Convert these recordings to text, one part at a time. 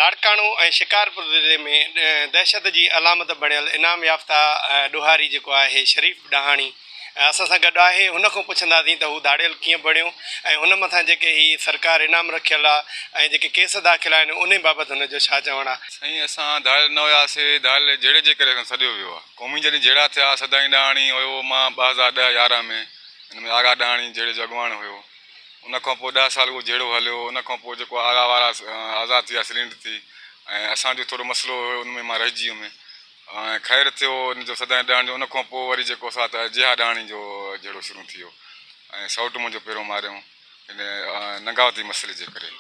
لاڙڪاڻو ۽ شڪارپور ضلعي ۾ دهشت جي علامت بڻيل انعام يافته ڏوهاري جيڪو آهي شريف ڏاهاڻي اسان سان گڏ آهي هن کان پڇنداسين ته هو ڌاڙيل ڪيئن بڻيو ۽ هن مٿان جيڪي هي سرڪار انعام رکيل آ ۽ جيڪي ڪيس داخل آهن انهي بابت هن جو ڇا چوڻ آ. سائين اسان ڌاڙيل نه هياسي ڌاڙيل جهيڙي جي ڪري اسان سڏيو ويو آ قومي جڏهن جهيڙا ٿيا سدائين ڏاهاڻي هيو مان 2010 11 ۾ ان ۾ آغا ڏاهاڻي جهيڙي جو اڳواڻ هيو ان کان پوء ڏهه سال اهو جهيڙو هليو ان کان پوء جيڪو آغا وارا آزاد ٿي ويا سلينڊ ٿي ۽ اسان جو ٿورو مسئلو هيو ان ۾ مان رهجي ويم ۽ خير ٿيو ان جو سدائين ڏهڻ جو ان کان پوء وري جيڪو سا ته جيها ڏاهڻي جو جهيڙو شروع ٿي ويو ۽ سئوٽ منهنجو پهريون ماريائون ان ننگاوتي مسئلي جي ڪري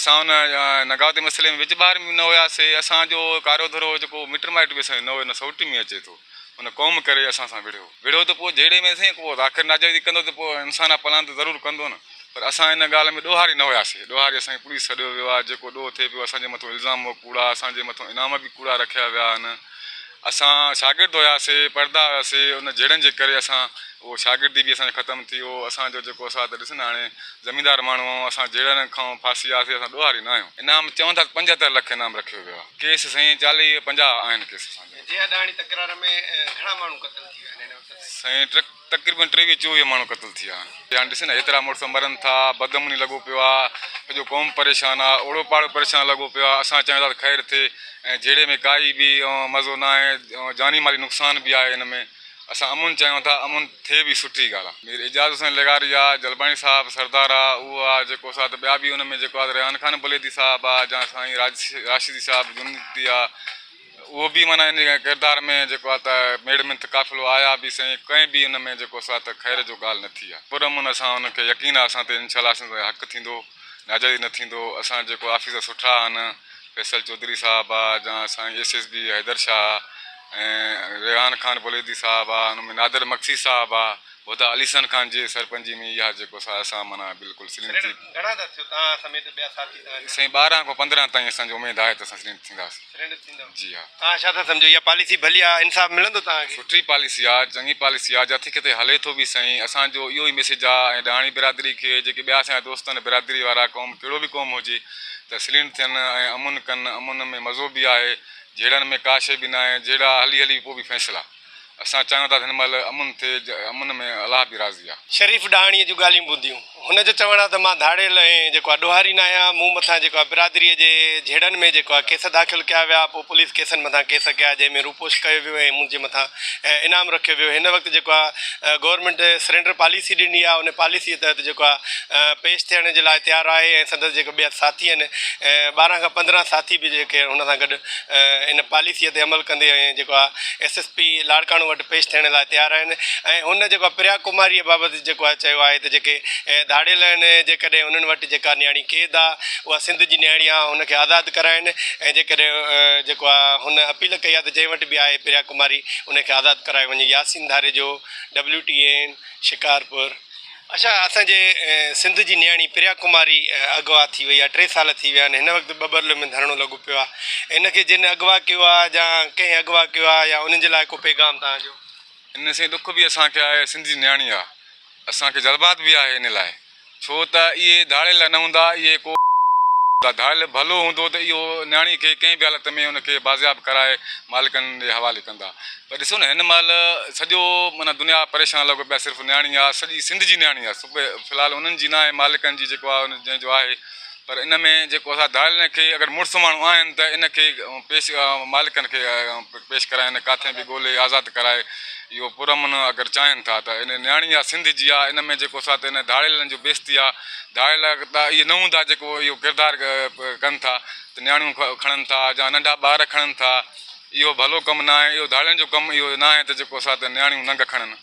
اسان ان ننگاوتي مسئلي ۾ وچ ٻاهر به نه هياسي اسان جو ڪارو ڌرو جيڪو مٽ مائٽ به اسان جو نه هيو نه سئوٽ ۾ اچي ٿو ان قوم ڪري اسان سان وڙهيو. وڙهيو ته پوء جهيڙي ۾ سائين ڪو آخر ناجائزي ڪندو ته پوء انسان پلان ته ضرور ڪندو نه پر اسان ان ڳالهه ۾ ڏوهاري نه هياسي ڏوهاري اسان کي پوليس سڏيو ويو آهي جيڪو ڏوهه ٿئي پيو اسان جي مٿو الزام به ڪوڙا اسان جي مٿو انعام به ڪوڙا رکيا ويا آهن اسان شاگرد هياسي پڙهندا هياسي ان جهيڙن جي ڪري اسان اهو شاگردي به اسان جو ختم ٿي ويو اسان جو جيڪو اسان ته ڏس نه هاڻي زميندار ماڻهو آهيون اسان جهيڙن کان ڦاسي وياسي اسان ڏوهاري نه آهيون انعام چون ٿا ته 75 لک انعام رکيو ويو آهي ڪيس سائين 40 50 آهن ڪيس اسان جا. جي اڏاڻي تڪرار ۾ گهڻا ماڻهو قتل ٿي ويا آهن هن وقت تائين؟ سائين تقريبن ٽيويهه چوويهه ماڻهو قتل ٿي ويا آهن. هاڻي ڏس نه هيترا مڙس مرن ٿا بدامني لڳو پيو آ سڄو قوم پريشان آ اوڙو پاڙو پريشان لڳو پيو آ اسان چاهيون ٿا ته خير ٿئي ۽ جهيڙي ۾ ڪائي به مزو ناهي جاني مالي نقصان به آهي ان ۾ اسان امن چاهيون ٿا امن ٿئي به سٺي ڳالهه آ. مير اعجاز حسين لغاري آ جلباڻي صاحب سردار آ اهو آ جيڪو سا ته ٻيا به ان ۾ جيڪو آ ريحان خان بليدي صاحب آ جا سائين راشدي صاحب جنيدي آ اهو به معنيٰ ان ڪردار ۾ جيڪو آ ته ميڙ منٿ قافلو آيا به سهي ڪنهن به ان ۾ جيڪو سا ته خير جو ڳالهه نه ٿي آ. پر امن اسان ان کي يقين آ اسان تي انشاء الله اسان تي حق ٿيندو ناجائزي نه ٿيندو اسان جيڪو آفيسر سٺا آهن فيصل چوڌري صاحب آ جا سائين S S B Haider Shah آ ۽ ريحان خان بليدي صاحب آ ان ۾ نادر مگسي صاحب آ هودا علي حسن خان جي سرپنچي ۾ اها جيڪو سا اسان معنيٰ بلڪل سليم ٿي. گهڻا ٿا ٿيو توهان سميت ٻيا ساٿي توهان جا؟ سائين 12 کان 15 تائين اسان جي اميد آهي ته اسان سليم ٿينداسين. سرينڊر ٿيندؤ؟ جي ها. توهان ڇا ٿا سمجهو اها پاليسي ڀلي آ انصاف ملندو توهان کي؟ سٺي پاليسي آ چڱي پاليسي آ جاٿي ڪٿي هلي ٿو به سائين اسان جو اهو ئي ميسيج آ ۽ ڏاهاڻي برادري کي جيڪي ٻيا اسان جا دوست آهن برادري وارا قوم ڪهڙو به قوم هجي ته سلينڊ ٿين ۽ امن ڪن امن ۾ مزو به آهي جهيڙن ۾ ڪا شي به ناهي جهيڙا هلي هلي پوء به فيصلا اسان چاهيون ٿا ته هن مهل امن ٿئي، امن ۾ الله به راضي آ. شريف ڏاهاڻيء جون ڳالهيون ٻڌيون. هن جو چوڻ آ ته مان ڌاڙيل ۽ جيڪو آ ڏوهاري ناهيان، مون مٿان جيڪو آ برادريء جي جهيڙن ۾ جيڪو آ ڪيس داخل ڪيا ويا، پوء پوليس ڪيسن مٿان ڪيس ڪيا، جنهن ۾ روپوش ڪيو ويو ۽ منهنجي مٿان انعام رکيو ويو. هن وقت جيڪو آ گورنمينٽ سرينڊر پاليسي ڏني آ، ان پاليسيء تحت جيڪو آ پيش ٿيڻ جي لاء تيار آهي ۽ سندس جيڪي ٻيا ساٿي آهن 12 کان 15 ساٿي به جيڪي هن سان گڏ ان پاليسيء تي عمل ڪندي ۽ جيڪو آ ايس ايس پي لاڙڪاڻو وٽ پيش ٿيڻ لاء تيار آهن ۽ هن جيڪو آ پريا ڪماريء بابت جيڪو آ چيو آهي ته جيڪي ڌاڙيل آهن جيڪڏهن انهن وٽ جيڪا نياڻي قيد آ اها سنڌ جي نياڻي آ هن کي آزاد ڪرائين ۽ جيڪڏهن جيڪو آ هن اپيل ڪئي آ ته جنهن وٽ به آهي پريا ڪماري ان کي آزاد ڪرايو وڃي Yasin Dharejo W T N Shikarpur. اڇا اسان جي سنڌ جي نياڻي پريا ڪماري اغوا ٿي وئي آ ٽي سال ٿي ويا آهن هن وقت ٻٻرلو ۾ ڌرڻو لڳو پيو آ هن کي جن اغوا ڪيو آ جا ڪنهن اغوا ڪيو آ يا انهن جي لاء ڪو پيغام توهان جو. ان سين ڏک به اسان کي آهي سنڌ جي نياڻي آ اسان کي جذبات به آهي ان لاء ڇو ته اهي ڌاڙيل نه هوندا اهي ڪو هوندا ڌاڙيل ڀلو هوندو ته اهو نياڻي کي ڪنهن به حالت ۾ ان کي بازياب ڪرائي مالڪن جي حوالي ڪندا پر ڏسو نه هن مهل سڄو معنيٰ دنيا پريشان لڳو پيو آهي صرف نياڻي آ سڄي سنڌ جي نياڻي آ في الحال انهن جي ناهي مالڪن جي جيڪو آ جنهن جو آهي پر ان ۾ جيڪو اسان ڌاڙيلن کي اگر مڙس ماڻهو آهن ته ان کي پيش مالڪن کي پيش ڪرائين ڪاٿي به ڳولي آزاد ڪرائي اهو پرامن اگر چاهين ٿا ته ان نياڻي آ سنڌ جي آ ان ۾ جيڪو سا ته ان ڌاڙيلن جو بيستي آ ڌاڙيل ته اهي نه هوندا جيڪو اهو ڪردار ڪن ٿا ته نياڻيون کڻن ٿا يا ننڍا ٻار کڻن ٿا اهو ڀلو ڪم ناهي اهو ڌاڙيلن جو ڪم اهو ناهي ته جيڪو سا ته نياڻيون ننگ کڻن.